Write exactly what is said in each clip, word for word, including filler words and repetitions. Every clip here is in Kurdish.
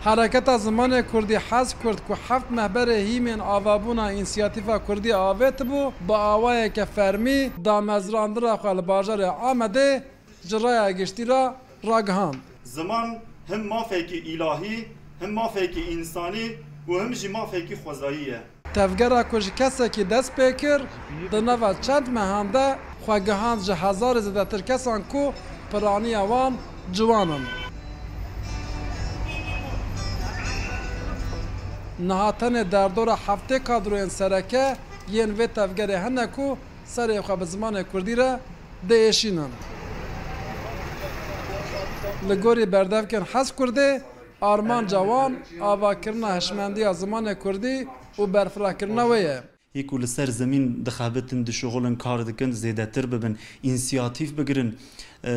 Hereketa Zimanê Kurdî Hezkurd ku heft meh berê hîmên avabûna Însiyatîfa Kurdî avêtibû, bi awayeke fermî damezrandina xwe li bajarê Amedê ji raya giştî re ragihand. Ziman him mafekî îlahî, him mafekî însanî û him jî mafekî xwezayî ye. Tevgera ku ji kesekî dest pê kir, di nava çend mehan de xwe gihand ji hezarê zêdetir kesan ku piraniya wan ciwan in. Niha tenê derdora heftê kadroyên sereke yên vê tevgerê hene ku serê xwe bi zimanê kurdî re diêşînin. Li gorî berdevkên Hezkurdê, armanca wan avakirina hişmendiya zimanê kurdî û berfirehkirina wê ye. Hê ku li ser zemîn dixebitin, dişuxulin, kar dikin, zêdetir bibin, însiyatîf bigirin, e,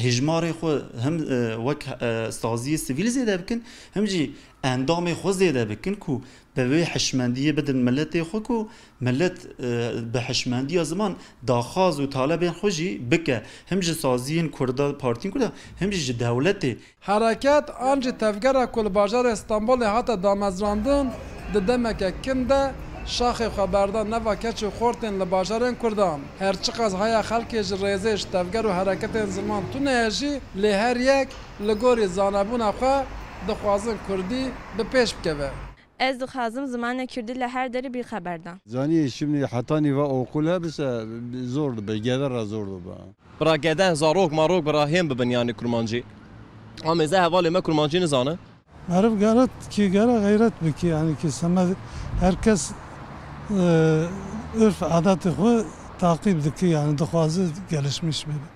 hêjmarê xwe hem, e, wek, e, saziyê sivîl zêde bikin, hem jî endamê xwe zêde bikin ku bi vê hişmendiyê bidin miletê xwe ku milet, e, bi hişmendiya ziman daxwaz û talebên xwe jî bike, him ji saziyên Kurda, partiyên Kurda, him jî ji dewletê. Hereket an jî tevgera ku li bajarê Stenbolê hate damezrandin, di demeke kin de şaxê xwe berda nava keç û xortên li bajarên Kurdan. Her çiqas haya xelkê ji rêzê ji tevger û hereketên ziman tune ye jî, lê her yek li gorî zanebûna xwe dixwazin kurdî bi pêş bikeve. Ez dixwazim zimanê kurdî li her derê bî xeberdan. Zanî, şimdi heta nîva okul hebise zor dibe, geder re zor dibe. Bira gede, zarok, marok, bira hên bibin, yanî kurmancî. Amêze hevalê me kurmancî nizane. Meriv gere ki gere xeyret biki, yanî ki semed herkes, e, örf adetê xwe taqîb diki, yanî dixwaze gelişmiş bibe.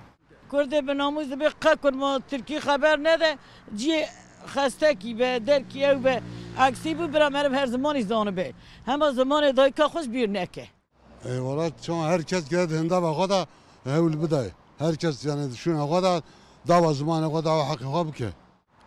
Kurdê bi namûs dibê qe kurma tirkî xeber nede, ciyê xestekî be, derkî ew be, eksî bû, bira meriv her zimanî zanibe. Hema zimanê dayika xwe ji bîr neke. Ê, wela çawa her kes gere di hindava xwe de hewl bide. Her kes, yani, di şûna xwe de dava zimanê xwe, dava heqê xwe bike.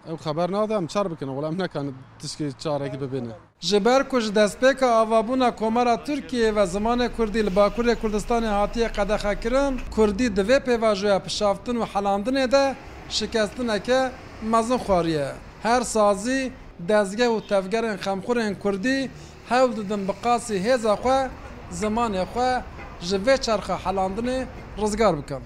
Ew xeber nade, em çar bikin, wela em nekan tişkê çarekî bibêne. Ji ber ku ji destpêka avabûna Komara Tirkiyeyê ve zimanê kurdî li Bakurê Kurdistanê hatiye qedexekirin, kurdî di vê pêvajoya pişaftin û helandinê de şikestineke mezin xwariye. Her sazî, dezgeh û tevgerên xemxurên kurdî hewl didin bi qasî hêza xwe zimanê xwe ji vê çerxa helandinê rizgar bikin.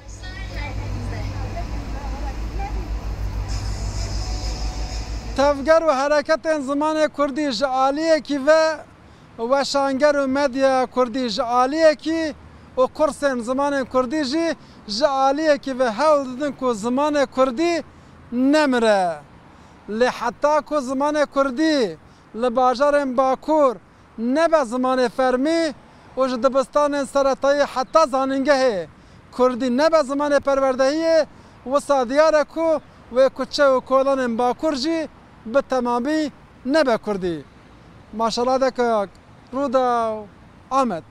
Tevger û hereketên zimanê kurdî ji aliyekî ve weşanger û medyaya kurdî ji aliyekî û kursên zimanên kurdî jî ji aliyekî ve hewl didin ku zimanê kurdî nemire. Lê heta ku zimanê kurdî li bajarên Bakur nebe zimanê fermî û ji dibistanên seretayî heta zanîngehê kurdî nebe zimanê perwerdehiyê, wisa diyar e ku wê kuçe û kolanên Bakur jî bi temamî nebe kurdî. Maşala Dekak, Rûdaw, Amed.